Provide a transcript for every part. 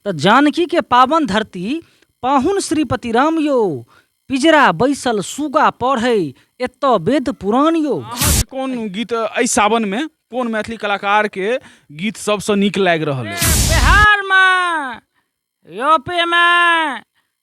तऽ जानकीके पावन धरती पाहुन श्रीपति राम यौ, पिजरा बैसल सुगा पढ़ै एतऽ वेद पुराण यौ। अहाँके कोन गीत एहि सावनमे कोन मैथिली कलाकारके गीत सबसँ नीक लागि रहल अछि? बिहारमे, यूपीमे,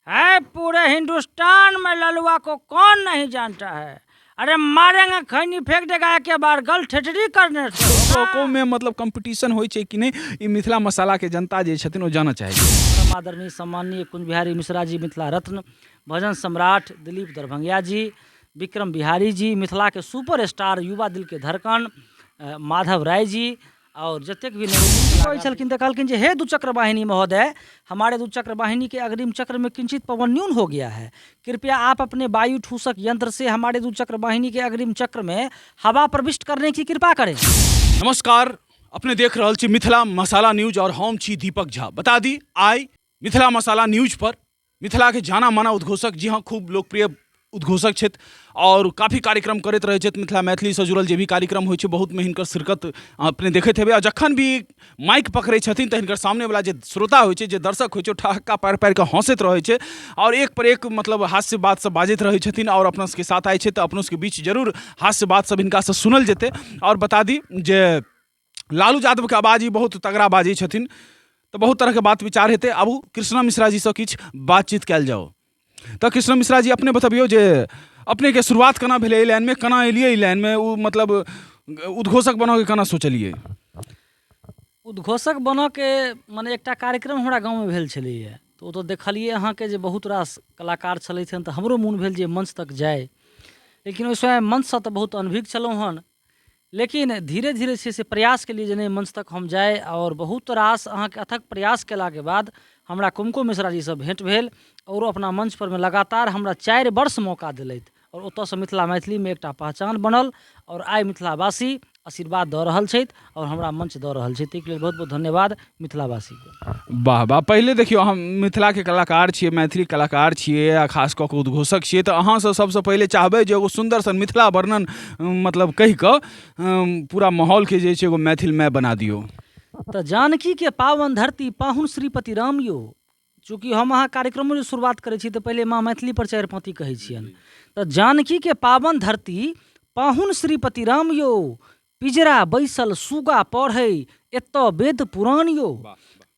है पूरे हिंदुस्तान में ललुआ को कौन नहीं जानता है। अरे मारेंगे खैनी फेंक देगा एक बार गल ठेठरी करने से। मे मतलब कंपटीशन होइ छै कि नहि, ई मिथिला मसाला के जनता जे छथिन ओ जानऽ चाहै छै। परम आदरणीय सम्माननीय कुंज बिहारी मिश्रा जी, मिथिला रत्न भजन सम्राट दिलीप दरभंगिया जी, विक्रम बिहारी जी, मिथिला के सुपर स्टार युवा दिल के धड़कन माधव राय जी और जतेक भी कहै छलखिन तऽ कहलखिन जे हे दुचक्र वाहिनी महोदय, हमारे दुचक्र वाहिनी के अग्रिम चक्र में किंचित पवन न्यून हो गया है, कृपया आप अपने वायु ठूसक यंत्र से हमारे दुचक्र वाहिनी के अग्रिम चक्र में हवा प्रविष्ट करने की कृपा करें। नमस्कार, अपने देख रहल छी मिथिला मसाला न्यूज और हम छी दीपक झा। बता दी आइ मिथिला मसाला न्यूज पर मिथिला के जाना माना उद्घोषक, जी हाँ, खूब लोकप्रिय उद्घोषक छथि और काफ़ी कार्यक्रम करैत रहै छथि। मिथिला मैथिलीसँ जुड़ल जे भी कार्यक्रम होइ छै बहुतमे हिनकर शिरकत अहाँ अपने देखैत हेबै। आ जखन भी माइक पकड़ै छथिन तऽ हिनकर सामनेवला जे श्रोता होइ छै, जे दर्शक होइ छै, ओ ठहक्का पारि पारि कऽ हँसैत रहै छै और एक पर एक मतलब हास्य बात सब बाजैत रहै छथिन। और अपना सबके साथ आइ छै तऽ अपनो सबके बीच जरूर हास्य बात सब हिनकासँ सुनल जेतै। और बता दी जे लालू यादवके आवाज ई बहुत तगड़ा बाजै छथिन, तऽ बहुत तरहके बात विचार हेतै। आबू कृष्णा मिश्रा जीसँ किछु बातचीत कयल जाउ। तऽ कृष्णा मिश्रा जी, अपने बतबियौ जे अपनेके शुरुआत केना भेलै एहि लाइनमे, केना एलियै एहि लाइनमे, ओ मतलब उद्घोषक बनऽके केना सोचलियै? उद्घोषक बनऽके मने एकटा कार्यक्रम हमरा गाँवमे भेल छलैए, तऽ ओतऽ देखलियै अहाँके जे बहुत रास कलाकार छलथि हन, तऽ हमरो मोन भेल जे मंच तक जाइ। लेकिन ओहि समय मंचसँ तऽ बहुत अनभिज्ञ छलहुँ हन, लेकिन धीरे धीरे छै से प्रयास केलियै जे नहि मंच तक हम जाइ। आओर बहुत रास अहाँके अथक प्रयास केलाके बाद हमरा कुमकुम मिश्रा जीसँ भेँट भेल आओर ओ अपना मंच परमे लगातार हमरा 4 वर्ष मौका देलथि आओर ओतऽसँ मिथिला मैथिलीमे एकटा पहचान बनल आओर आइ मिथिलावासी आशीर्वाद दऽ रहल छथि आओर हमरा मंच दऽ रहल छथि। ताहिके लेल बहुत बहुत धन्यवाद मिथिलावासीके। वाह वाह। पहिले देखियौ, अहाँ मिथिलाके कलाकार छियै, मैथिली कलाकार छियै आ खास कऽ कऽ उद्घोषक छियै, तऽ अहाँसँ सबसँ पहिले चाहबै जे एगो सुन्दर सन मिथिला वर्णन मतलब कहि कऽ पूरा माहौलके जे छै एगो मैथिलमय बना दियौ। तऽ जानकीके पावन धरती पाहुन श्रीपति राम यौ, चूँकि हम अहाँ कार्यक्रमो जे शुरुआत करै छी तऽ पहिले माँ मैथिली पर 4 पाँती कहै छियनि। तऽ जानकीके पावन धरती पाहुन श्रीपति राम यौ, पिजरा बैसल सुगा पढ़ै एतऽ वेद पुराण यौ,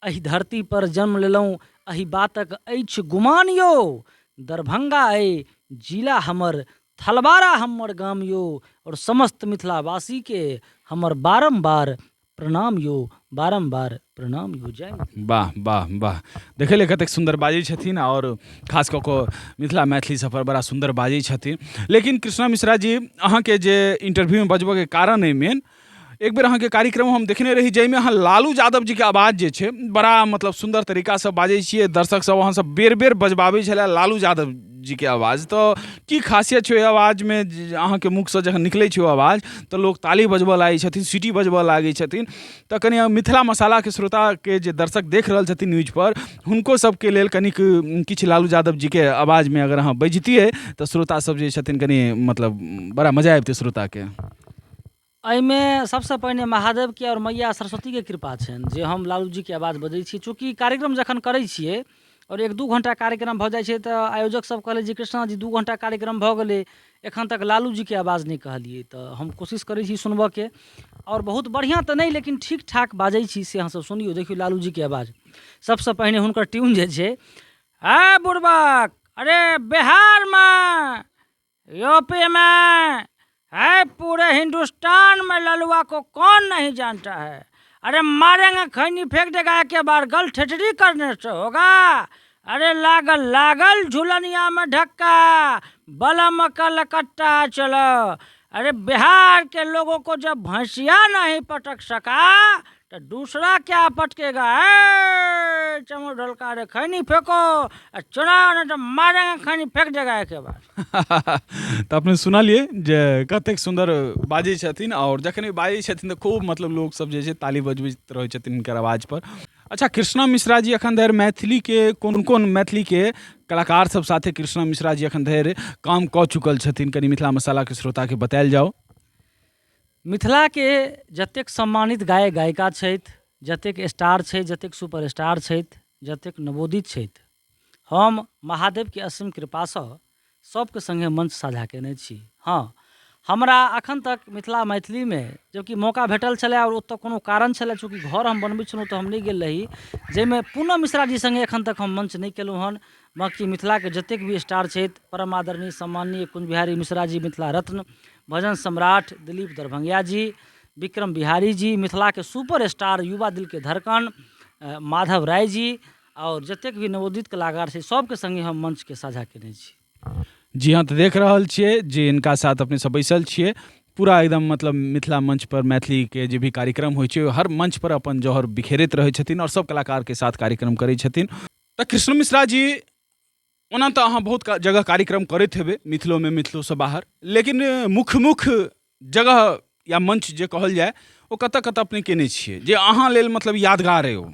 एहि धरती पर जन्म लेलहुँ एहि बातक अछि गुमान यौ, दरभंगा अइ जिला हमर थलवारा हमर गाम यौ, आओर समस्त मिथिलावासीके हमर बारम्बार प्रणाम यौ, बारम्बार प्रणाम यौ। जय मिथिला। वाह वाह वाह। देखै लए कतेक सुन्दर बाजै छथिन आओर खास कऽ कऽ मिथिला मैथिली सभपर बड़ा सुन्दर बाजै छथिन। लेकिन कृष्णा मिश्रा जी, अहाँके जे इंटरव्यूमे बजबऽके कारण अइ मेन, एक बेर अहाँके कार्यक्रम हम देखने रही जाहिमे अहाँ लालू यादव जीके आवाज जे छै बड़ा मतलब सुन्दर तरीकासँ बाजै छियै, दर्शक सब अहाँसँ बेर बेर बजबाबै छलै लालू यादव जीके आवाज। तऽ की खासियत छै ओहि आवाजमे जे अहाँके मुखसँ जखन निकलै छै ओ आवाज तऽ लोक ताली बजबऽ लागै छथिन, सीटी बजबऽ लागै छथिन? तऽ कनि मिथिला मसालाके श्रोताके जे दर्शक देख रहल छथिन न्यूजपर, हुनको सबके लेल कनिक किछु लालू यादव जीके आवाजमे अगर अहाँ बजितियै तऽ श्रोता सब जे छथिन कनि मतलब बड़ा मजा अबितै श्रोताके। एहिमे सबसँ पहिने महादेवके आओर मैया सरस्वतीके कृपा छनि जे हम लालू जीके आवाज बजै छी। चूँकि कार्यक्रम जखन करै छियै आओर 1-2 घण्टा कार्यक्रम भऽ जाइ छै तऽ आयोजक सब कहलथि जे कृष्णा जी 2 घण्टा कार्यक्रम भऽ गेलै, एखन तक लालू जीके आवाज नहि कहलियै। तऽ हम कोशिश करै छी सुनबऽके आओर बहुत बढ़िआँ तऽ नहि लेकिन ठीक ठाक बाजै छी, से अहाँसब सुनियौ। देखियौ लालू जीके आवाज, सबसँ पहिने हुनकर ट्यून जे छै, हे बुड़बक, अरे बिहारमे, यूपी में, है पूरे हिंदुस्तान में ललुआ को कौन नहीं जानता है। अरे मारेंगे खैनी फेंक देगा एक बार गल ठेठरी करने से होगा। अरे लागल लागल झुलनिया में धक्का बलम कलकत्ता चलो। अरे बिहार के लोगों को जब भैंसिया नहीं पटक सका तो दूसरा क्या पटकेगा। ए चमो ढोलका रे खैनी फेंको आ चुनाव नहीं तो मारेंगे खैनी फेंक देगा एक बार। तऽ अपने सुनलियै जे कतेक सुन्दर बाजै छथिन आओर जखन ई बाजै छथिन तऽ खूब मतलब लोकसब जे छै ताली बजबैत रहै छथिन हिनकर आवाजपर। अच्छा कृष्णा मिश्रा जी, एखन धरि मैथिलीके कोन कोन मैथिलीके कलाकार सब साथे कृष्णा मिश्रा जी एखन धरि काम कऽ चुकल छथिन, कनि मिथिला मसालाके श्रोताके बतायल जाउ। मिथिलाके जतेक सम्मानित गायक गायिका छथि, जतेक स्टार छथि, जतेक सुपर स्टार छथि, जतेक नवोदित छथि, हम महादेवके असीम कृपासँ सबके सङ्गे मञ्च साझा कयने छी। हँ, हमरा एखन तक मिथिला मैथिलीमे जबकि मौका भेटल छलै आओर ओतऽ कोनो कारण छलै, चूँकि घर हम बनबै छलहुँ तऽ हम नहि गेल रही, जाहिमे पूनम मिश्रा जी सङ्गे एखन तक हम मञ्च नहि केलहुँ हन। बाँकी मिथिलाके जतेक भी स्टार छथि, परम आदरणीय सम्माननीय कुञ्ज बिहारी मिश्रा जी, मिथिला रत्न, भजन सम्राट दिलीप दरभंगिया जी, विक्रम बिहारी जी, मिथिलाके सुपर स्टार युवा दिलके धड़कन माधव राय जी, आओर जतेक भी नवोदित कलाकार छै सबके सङ्गे हम मञ्चके साझा केने छी। जी हँ, तऽ देख रहल छियै जे हिनका साथ अपने सब बैसल छियै, पूरा एकदम मतलब मिथिला मंच पर मैथिलीके जे भी कार्यक्रम होइ छै हर मंच पर अपन जौहर बिखेरैत रहै छथिन आओर सब कलाकारके साथ कार्यक्रम करै छथिन। तऽ कृष्ण मिश्रा जी, ओना तऽ अहाँ बहुत जगह कार्यक्रम करैत हेबै मिथिलोमे, मिथिलोसँ बाहर, लेकिन मुख्य मुख्य जगह या मंच जे कहल जाय ओ कतऽ कतऽ अपने केने छियै जे अहाँ लेल मतलब यादगार अइ? ओ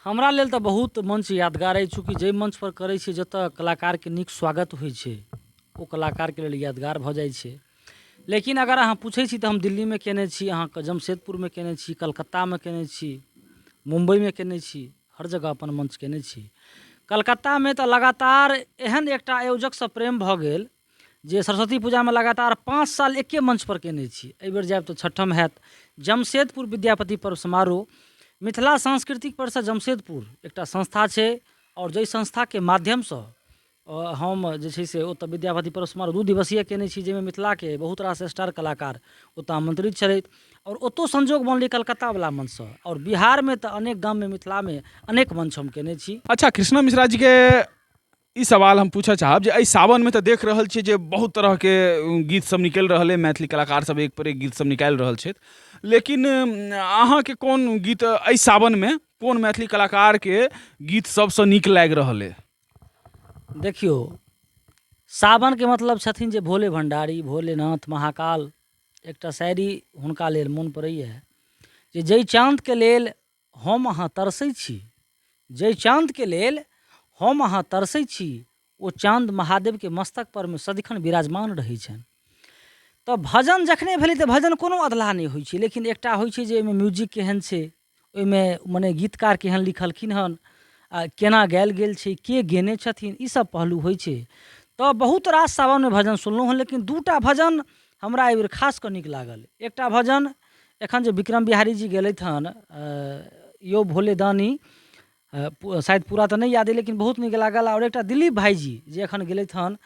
हमरा लेल तऽ बहुत मंच यादगार अइ, चूँकि जाहि मंचपर करै छियै जतऽ कलाकारके नीक स्वागत होइ छै ओ कलाकारके लेल यादगार भऽ जाइ छै। लेकिन अगर अहाँ पूछै छी तऽ हम दिल्लीमे केने छी, अहाँके जमशेदपुरमे केने छी, कलकत्तामे केने छी, मुम्बइमे केने छी, हर जगह अपन मंच केने छी। कलकत्तामे तऽ लगातार एहन एकटा आयोजकसँ प्रेम भऽ गेल जे सरस्वती पूजामे लगातार 5 साल एके मंचपर केने छी, एहिबेर जायब तऽ छठम हैत। जमशेदपुर विद्यापति पर्व समारोह, मिथिला सांस्कृतिक परिषद जमशेदपुर एकटा संस्था छै आओर जाहि संस्थाके माध्यमसँ हम जे छै से ओतऽ विद्यापति पर्व समारोह 2 दिवसीय केने छी, जाहिमे मिथिलाके बहुत रास स्टार कलाकार ओतऽ आमंत्रित छलथि आओर ओतौ संजोग बनलै कलकत्तावला मंचसँ। आओर बिहारमे तऽ अनेक गाममे मिथिलामे अनेक मंच हम केने छी। अच्छा, कृष्णा मिश्रा जीके ई सवाल हम पूछऽ चाहब जे एहि सावनमे तऽ देख रहल छियै जे बहुत तरहके गीत सब निकलि रहल अइ, मैथिली कलाकार सब एक पर एक गीत सब निकालि रहल छथि, लेकिन अहाँके कोन गीत एहि सावनमे कोन मैथिली कलाकारके गीत सबसँ नीक लागि रहल अइ? देखियौ, सावनके मतलब छथिन जे भोले भण्डारी, भोलेनाथ, महाकाल। एकटा शायरी हुनका लेल मोन पड़ैए जे जाहि चाँदके लेल हम अहाँ तरसै छी, जाहि चाँदके लेल हम अहाँ तरसै छी, ओ चाँद महादेवके मस्तक परमे सदिखन विराजमान रहै छनि। तऽ भजन जखने भेलै तऽ भजन कोनो अधलाह नहि होइ छै, लेकिन एकटा होइ छै जे ओहिमे म्यूजिक केहन छै, ओहिमे मने गीतकार केहन लिखलखिन हन आ केना गायल गेल छै, के गेने छथिन, ई सब पहलू होइ छै। तऽ बहुत रास सावनमे भजन सुनलहुँ हन, लेकिन 2टा भजन हमरा एहिबेर खास कऽ नीक लागल। एकटा भजन एखन जे विक्रम बिहारी जी गेलथि हन, यौ भोले दानी, शायद पूरा तऽ नहि याद अइ लेकिन बहुत नीक लागल। आओर एकटा दिलीप भाइजी जे एखन गेलथि हन,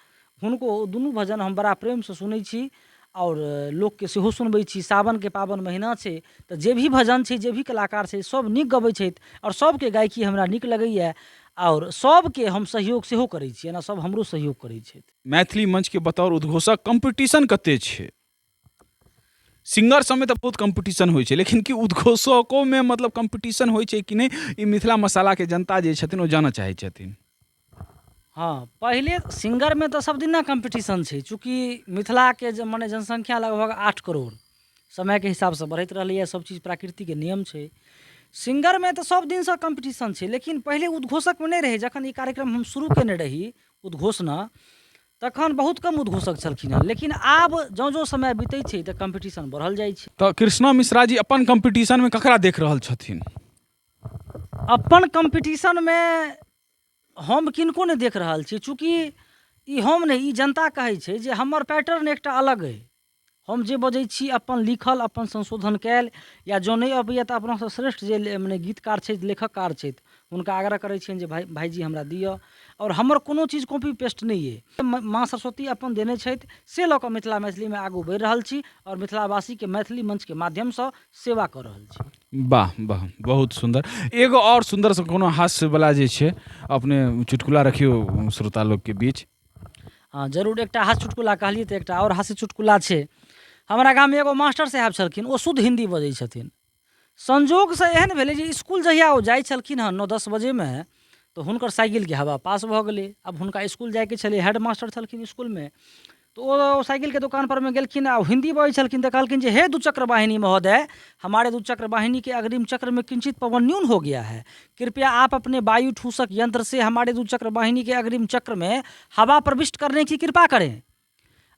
हुनको ओ दुनू भजन हम बड़ा प्रेमसँ सुनै छी आओर लोकके सेहो सुनबै छी। सावनके पावन महीना छै तऽ जे भी भजन छै, जे भी कलाकार छै, सब नीक गबै छथि आओर सबके गायकी हमरा नीक लगैए आओर सबके हम सहयोग सेहो करै छी, एना सब हमरो सहयोग करै छथि। मैथिली मंचके बतौर उद्घोषक कम्पीटिशन कते छै? सिंगर सबमे तऽ बहुत कम्पीटिशन होइ छै, लेकिन की उद्घोषकोमे मतलब कम्पीटिशन होइ छै कि नहि, ई मिथिला मसालाके जनता जे छथिन ओ जानऽ चाहै छथिन। हँ, पहिले सिंगरमे तऽ सबदिना कम्पीटिशन छै, चूँकि मिथिलाके जे मने जनसंख्या लगभग 8 करोड़ समयके हिसाबसँ बढ़ैत रहलैए, सब चीज प्राकृतिके नियम छै। सिंगरमे तऽ सब दिनसँ कम्पीटिशन छै, लेकिन पहिले उद्घोषकमे नहि रहै। जखन ई कार्यक्रम हम शुरू कयने रही उद्घोषणा, तखन बहुत कम उद्घोषक छलखिन हँ, लेकिन आब जँ जँ समय बीतै छै तऽ कम्पीटिशन बढ़ल जाइ छै। तऽ कृष्णा मिश्रा जी अपन कम्पीटिशनमे ककरा देख रहल छथिन? अपन कम्पीटिशनमे हम किनको नहि देख रहल छी, चूँकि ई हम नहि, ई जनता कहै छै जे हमर पैटर्न एकटा अलग अइ। हम जे बजै छी अपन लिखल, अपन संशोधन कयल, या जँ नहि अबैए तऽ अपनासँ श्रेष्ठ जे मने गीतकार छथि, लेखककार छथि, हुनका आग्रह करै छियनि जे भाइ भाइजी हमरा दिअ। आओर हमर कोनो चीज कॉपी पेस्ट नहि अइ, माँ सरस्वती अपन देने छथि से लऽ कऽ मिथिला मैथिलीमे आगू बढ़ि रहल छी आओर मिथिलावासीके मैथिली मंचके माध्यमसँ सेवा कऽ रहल छी। वाह वाह, बहुत सुन्दर। एगो आओर सुन्दरसँ कोनो हास्यवला जे छै अपने चुटकुला रखियौ श्रोता लोकके बीच। हँ जरूर, एकटा हास्य चुटकुला कहलियै तऽ एकटा आओर हास्य चुटकुला छै। हमरा गाममे एगो मास्टर साहेब छलखिन, ओ शुद्ध हिन्दी बजै छथिन। संजोगसँ एहन भेलै जे इसकुल जहिया ओ जाइ छलखिन हँ 9-10 बजेमे, तऽ हुनकर साइकिलके हवा पास भऽ गेलै। आब हुनका इसकुल जाइके छलै, हेड मास्टर छलखिन इसकुलमे, तऽ ओ साइकिलके दोकानपर मे गेलखिन आ हिन्दी बजै छलखिन तऽ कहलखिन जे हे दुचक्र वाहिनी महोदय, हमारे दुचक्र वाहिनी के अग्रिम चक्र में किंचित पवन न्यून हो गया है, कृपया आप अपने वायु ठूसक यंत्र से हमारे दुचक्र वाहिनी के अग्रिम चक्र में हवा प्रविष्ट करने की कृपा करें।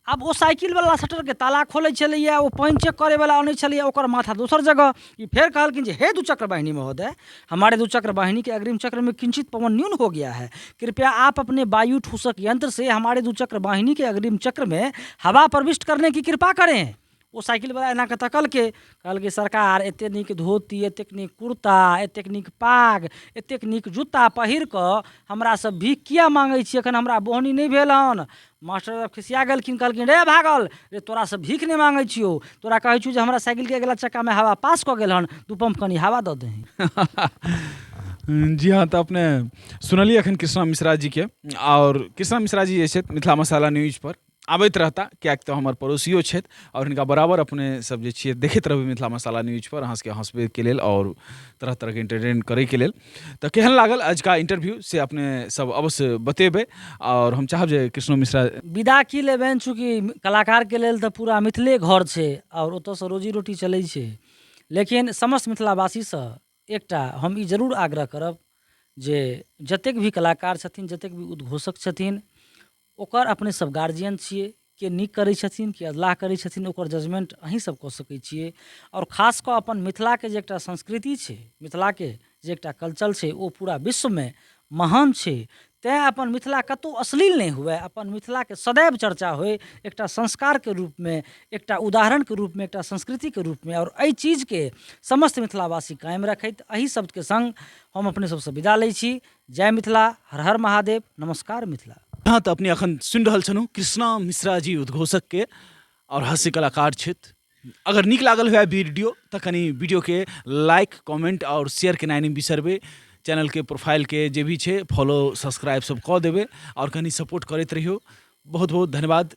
आब ओ साइकिलवला शटरके ताला खोलै छलैए, ओ पानि चेक करैवला अनै छलैए, ओकर माथा दोसर जगह। ई फेर कहलखिन जे हे दुचक्र वाहिनी महोदय, हमारे दुचक्र वाहिनी के अग्रिम चक्र में किंचित पवन न्यून हो गया है, कृपया आप अपने वायु ठूसक यंत्र से हमारे दुचक्र वाहिनी के अग्रिम चक्र में हवा प्रविष्ट करने की कृपा करें। ओ साइकिलवला एना कऽ तकलकै, कहलकै सरकार एतेक नीक धोती, एतेक नीक कुर्ता, एतेक नीक पाग, एतेक नीक जूता पहिर कऽ हमरासँ भीख किया माँगै छी, एखन हमरा बोहनी नहि भेल हन। मास्टर साहब खिसिया गेलखिन, कहलखिन रे भागल रे, तोरासँ भीख नहि माँगै छियौ, तोरा कहै छियौ जे हमरा साइकिलके अगिला चक्कामे हवा पास कऽ गेल हन, दू पम्प कनि हवा दऽ दही। जी हाँ, तऽ अपने सुनलियै एखन कृष्णा मिश्रा जीके। आओर कृष्णा मिश्रा जी जे छथि मिथिला मसाला न्यूज पर आबैत रहता, किएक तऽ हमर पड़ोसियो छथि आओर हिनका बराबर अपने सब जे छियै देखैत रहबै मिथिला मसाला न्यूज पर, अहाँ सबके हँसबैके लेल आओर तरह तरहके एंटरटेन करैके लेल। तऽ केहन लागल अजुका इंटरव्यू से अपने सब अवश्य बतेबै। आओर हम चाहब जे कृष्णो मिश्रा विदा की लेबनि, चूँकि कलाकारके लेल तऽ पूरा मिथिले घर छै आओर ओतऽसँ रोजी रोटी चलै छै, लेकिन समस्त मिथिलावासीसँ एकटा हम ई जरूर आग्रह करब जे जतेक भी कलाकार छथिन, जतेक भी उद्घोषक छथिन, ओकर अपने सब गार्जियन छियै। के नीक करै छथिन, के अधलाह करै छथिन, ओकर जजमेंट अहीं सब कऽ सकै छियै। आओर खास कऽ अपन मिथिलाके जे एकटा संस्कृति छै, मिथिलाके जे एकटा कल्चर छै, ओ पूरा विश्वमे महान छै। तैँ अपन मिथिला कतहु अश्लील नहि हुए, अपन मिथिलाके सदैव चर्चा होइ, एकटा संस्कारके रूपमे, एकटा उदाहरणके रूपमे, एकटा संस्कृतिके रूपमे। आओर एहि चीजके समस्त मिथिलावासी कायम रखैत एहि शब्दके सङ्ग हम अपने सबसँ विदा लै छी। जय मिथिला, हर हर महादेव, नमस्कार मिथिला। हाँ, तऽ अपने अखन सुनि रहल छलहुँ कृष्णा मिश्रा जी उद्घोषकके आओर हास्य कलाकार छथि। अगर नीक लागल हुए वीडियो तऽ कनि वीडियोके लाइक, कमेंट आओर शेयर केनाइ नहि बिसरबै। चैनलके प्रोफाइलके जे भी छै फॉलो सब्सक्राइब सब कऽ देबै आओर कनि सपोर्ट करैत रहियौ। बहुत बहुत धन्यवाद।